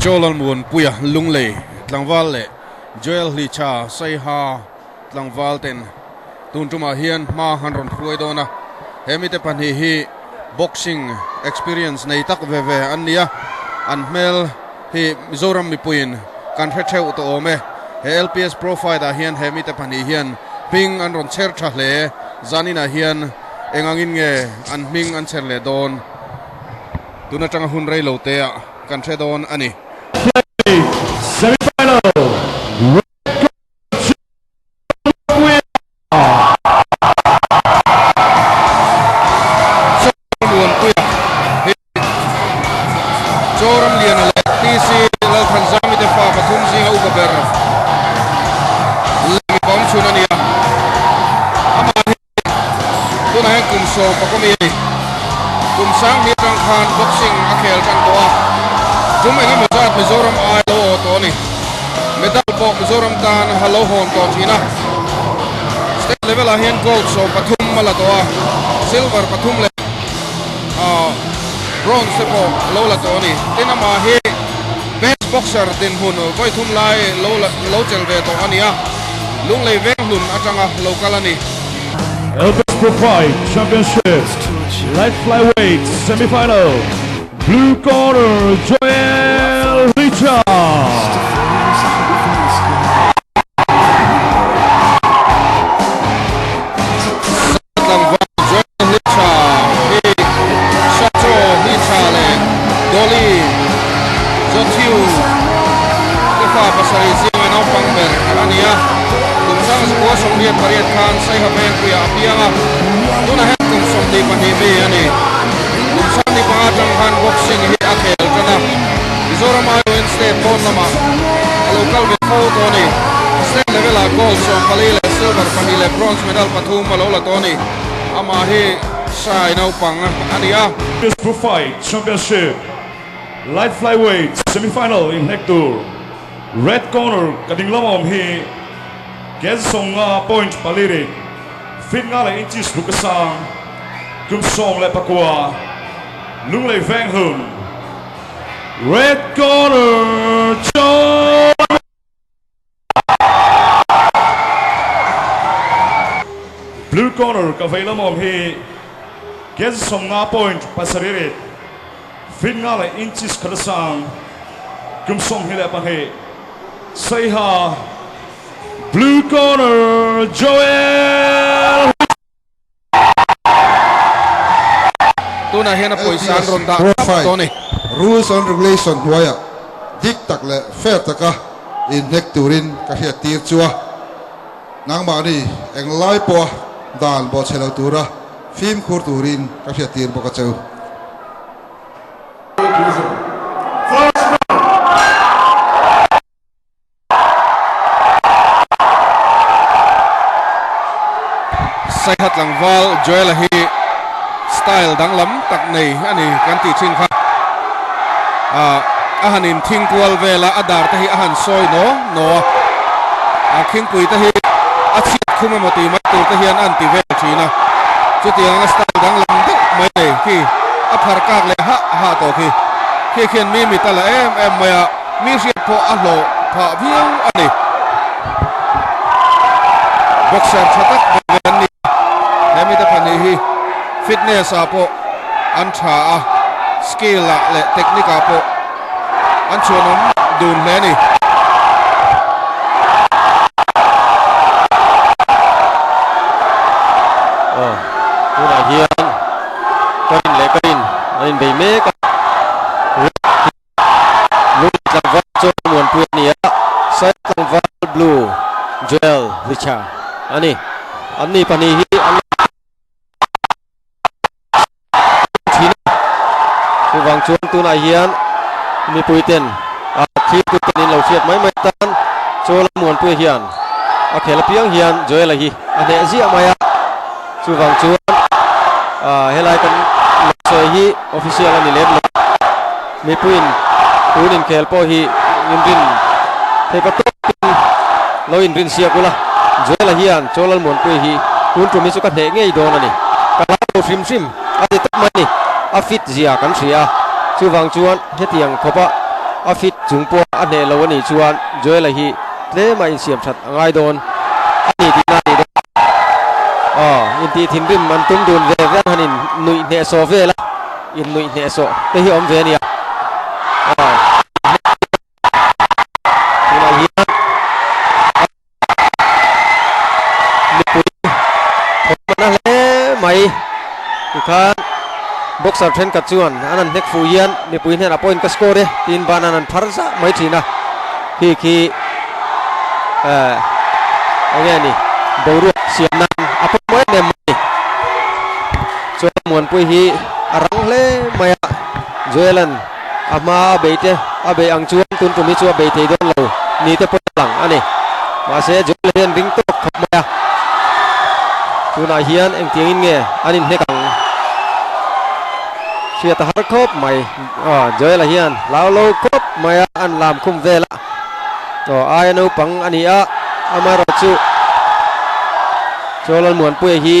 Chawlalmuanpuia Lunglei tlangval leh Joel Hlicha Saiha tlangval ten tun tumah hian hma han rawn hruai dawn a, he mite pahnih hi boxing experience nei tak ve ve an ni a, an hmel hi Mizoram mipuiin kan hre theuh tawh awm e. He LPS Pro Fight ah hian he mite pahnih hian hming an rawn chher tha hle, zaninah hian eng angin nge an hming an chher leh dawn tun atanga hun rei lo te ah kan hre dawn a ni. Semi-final Zoramliana leh TC Lalthanzami te fa pathum zinga upa ber leh mipa awm chhun a ni a. Amah hi tunah hian kum sawm pakawmi a ni. Kum sanghnih atang khan boxing a khel tan tawh a, tum engemaw zat Mizoram ai lo aw tawh a ni. Medal pawh Mizoram tan a lo hawn tawh thin a, state level ah hian gold 13 a la tawh a, silver pathum leh bronze te pawh a lo la tawh a ni. Tin amah hi best boxer dinhmun vawi thum lai lo lo chelh ve tawh a ni a, Lunglei Venghlun atanga lo kal a ni. Elvis Pro Fight Championship Light Flyweight Semi-Final Blue Corner Joel Richard. Tlangval Joel Hlicha hi Sacho Hlicha leh Dolly Jothiu te fa pasarih zinga naupang ber a ni a. Kum sang zakua 88 khan Saiha Vengpuiah a piang a, tunah hian kum 22 mi a ni. Kum sangni panga atang khan boxing hi a khel tan a, Mizoram aiawhin state pawn lamah a lo kal ve fo tawh a ni. State level ah gold 14 leh silver pahnih leh bronze medal pathum a lo la tawh a ni. Amah hi Sai naupang a ni a. Pro Fight Championship Light Flyweight Semi-Final inhnek tur Red Corner ka ding lam awm hi Ken 50 point pali rit feet nga leh inches ruk a sang kum 19 Lunglei Venghlun Red Corner John Blue Corner ka vei lam awm hi Ken 50 point pasarih rit feet nga leh inches khat a sang kum 22 Saiha Blue Corner Joel Tunah hian a pawisa an rawn dah thlap tawh a ni. Rules and Regulation hnuaiah dik tak leh fair taka inhnek turin ka hriat tir chu a, nangmahni englai pawha dan bawhchhe lo tura fimkhur turin ka hriat tir bawk a che u. Saiha tlangval Joel-a hi style danglam tak nei a ni kan tih thin kha. Ah a han in thing kual vel a, a dar te hi a han sawi naw naw a, a khingpui te hi a chhiat khum emaw tih mai tur te hian a han ti vel thin a. Chutiang anga style danglam deuh mai nei khi a phar kak leh hah hah tawh khi. Khi khian mi mit a la em em mai a. Mi hriat pawh a hlawh phah viau a ni. Boxer tha tak ve ve an ni a, he mite pahnih hi fitness ah pawh an tha a, skill ah leh technique ah pawh an chhuanawm dun hle a ni. Aw, tunah hian ka in leh ka in an inbei mek a. Blue tlangval chuan Muanpui a ni a, Sai tlangval Blue Joel Hlicha a ni. An ni pahnih hi an lo thin a, chuvang chuan tunah hian mipui ten a thlir tu ten in lo hriat mai mai tan Chola Muanpui hian a khel apiang hian Joel-a hi a hneh ziah mai a, chuvang chuan helai kan lo sawi hi official a ni lem lo. Mipuiin tun inkhel pawh hi inrin thei pa tawkin lo inrin siak ula, Joel-a hian Chawlal Muanpui hi tun tum hi chu ka hneh ngei dawn a ni. Ka hlau lo hrim hrim a ti tawp mai a ni. A fit zia kan hria a, chuvang chuan hetiang khawpa A fit chung pawh a hneh lo a nih chuan Joel-a hi tlema insiam that a ngai dawn a ni tihna a nih dawn. Aw, intih thinrim an tum dun ve ve an han in nuih hnehsawh vel a, in nuih hnehsawh te hi awm ve a nia. Aw, tunah hian mipui thawm a na hle mai tikhan boxer thenkhat chuan an han hnek fuh hian mipui hnenah pawhin ka score e tiin ban an han phar zah mai thin a khi khi eh enge ni boruak siam nan a pawimawh em em mai chuan Muanpui hi a rang hle mai a Joel-a'n A hma a bei te a bei ang chuan tun tum hi chu a bei thei dawn lo ni te pawh a lang a ni. Mahse Joel hian ring tawk khawp mai a, tunah hian engtiangin nge an inhnek ang hriat a har khawp mai. Aw Joel-a hian hlau lo khawp mai a, an lam khum vel a, aw aia naupang a ni a, amaherawhchu Chawlalmuanpuia hi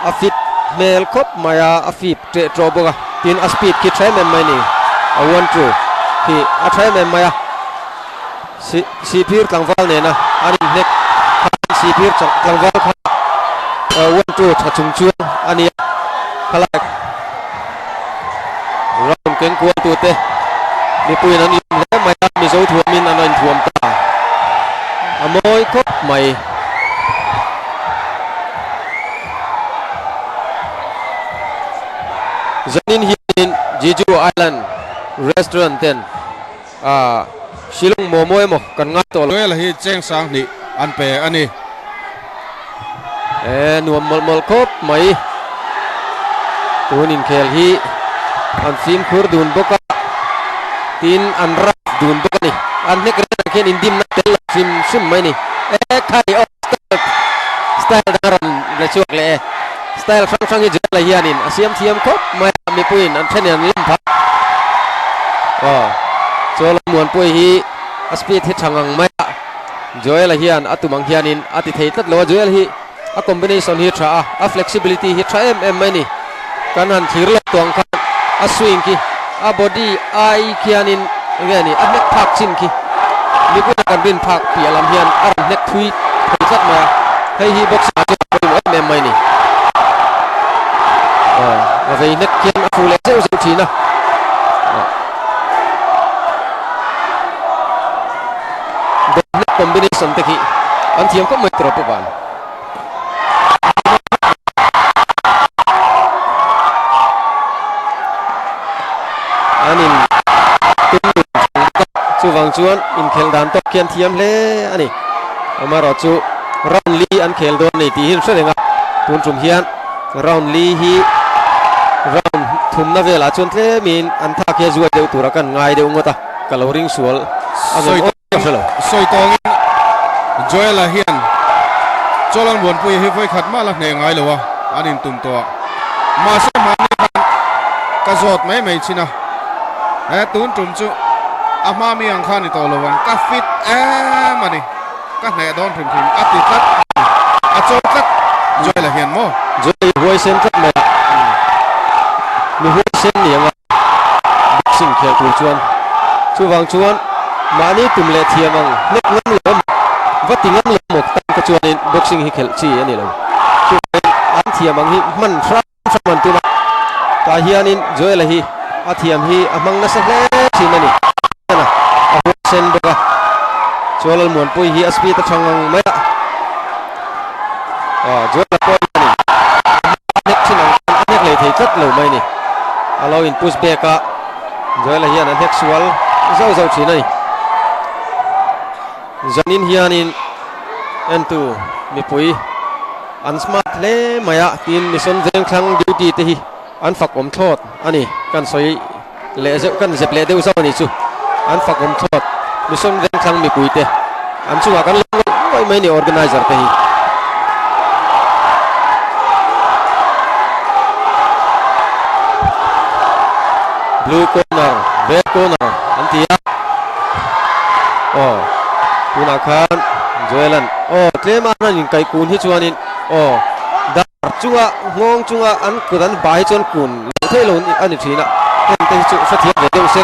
a fit hmel khawp mai a, a fip teh tawh bawk a, tin a speed khi tha em em mai a ni, a one two khi a tha em em mai a, si sihphir tlangval nena an inhnek khan sihphir tlangval kha one two tha chung chuang a ni a, khalai round keng kual tute mipuiin an lawm hle mai a, Mizo thuamin an rawn thuam ta, a mawi khawp mai. Zanin hianin Jeju Island Restaurant ten ah Shillong momo emaw kan ngai tawh lo. Joel hi cheng sang hnih an pe a ni. E nuam mawlh mawlh khawp mai. Tun inkhel hi an fimkhur dun bawk a, tin an rap dun bawk a ni. An hnek reng ah khian indimna tel lo hrim hrim mai a ni. E khai aw style style dang a rawn la chhuak leh e. Style hrang hrang hi Joel-a hianin a siam thiam khawp mai a, mipuiin an thenin an lam phah. Aw Chawla Muanpuii hi a speed hi tha ngang mai a, Joel-a hian a tum ang hianin a ti thei tlat lo a, Joel hi a combination hi tha a, a flexibility hi tha em em mai a ni. Kan han thlir lawk tawh ang khan a swing khi a body ai khianin eng nge ni a hnek phak chin khi mipuia kan rin phak piah lam hian a rawn hnek thui thei tlat mai a, hei hi boxing ah chuan a pawimawh em em mai a ni. Aw a vei hnek khian a fuh leh zeuh zeuh thin a. Ball hnek combination te khi an thiam khawp mai tur a pu van. An in tum dun thang bawk a, chuvang chuan inkhelh dan tawk khian thiam hle a ni. Amaherawh chu round li an khel dawn a ni tih hi an hre reng a, tun tum hian round li hi round thumna velah chuan tlemin an thak hi a zuai deuh tura kan ngai deuh ngawt a, ka lo ring sual a ngem aw. Ka hre lo. Sawi tawngin Joel-a hian Chawlan Buanpuia hi vawikhat mah la hneh ngai lo a, an intum tawh a. Mahse hmani khan ka zawt mai mai chin a, he tun tum chu a hma mi ang kha ni tawh lo ang, ka fit em a ni, ka hneh dawn hrim hrim a ti tlat a ni, a chaw tlat Joel-a hian maw? Joel-a hi huaisen tlat mai a, mi huaisen ni anga boxing khel tur chuan chuvang chuan mahni tum leh thiam ang hlek ngam lo emaw va ti ngam lo emaw tan kha chuanin boxing hi khelh chi a ni lo. Chuvangin an thiam ang hi hman hram hram an tum a, tah hianin Joel-a hi a thiam hi a hmang nasa hle thin a ni. A huaisen bawk a, Chualalmuanpuii hi a speed a tha ngang mai a. Joel-a pawh hianin a hnek thin ang khan a hnek lei thei tlat lo mai a ni. A lo in push back a, Joel-a hian a hnek sual zauh zauh thin a ni. Zanin hianin entu mipui an smart hle mai a, tin Mission Vengthlang duty te hi an fak awm thlawt a ni. Kan sawi leh zeuh kan zep leh deuh zauh a ni chu an fak awm thlawt Mission Vengthlang mipui te an chungah kan lo ngawih ngawih mai a ni organizer te hi. Blue corner, red corner an ti a aw tunah khan Joel an aw tlem a an inkaih kun hi chuanin aw dar Chunga nghawng chunga an kut an bai chuan kun loh theih lo a ni thin a, heng te hi chu hrethiam ve deuh se.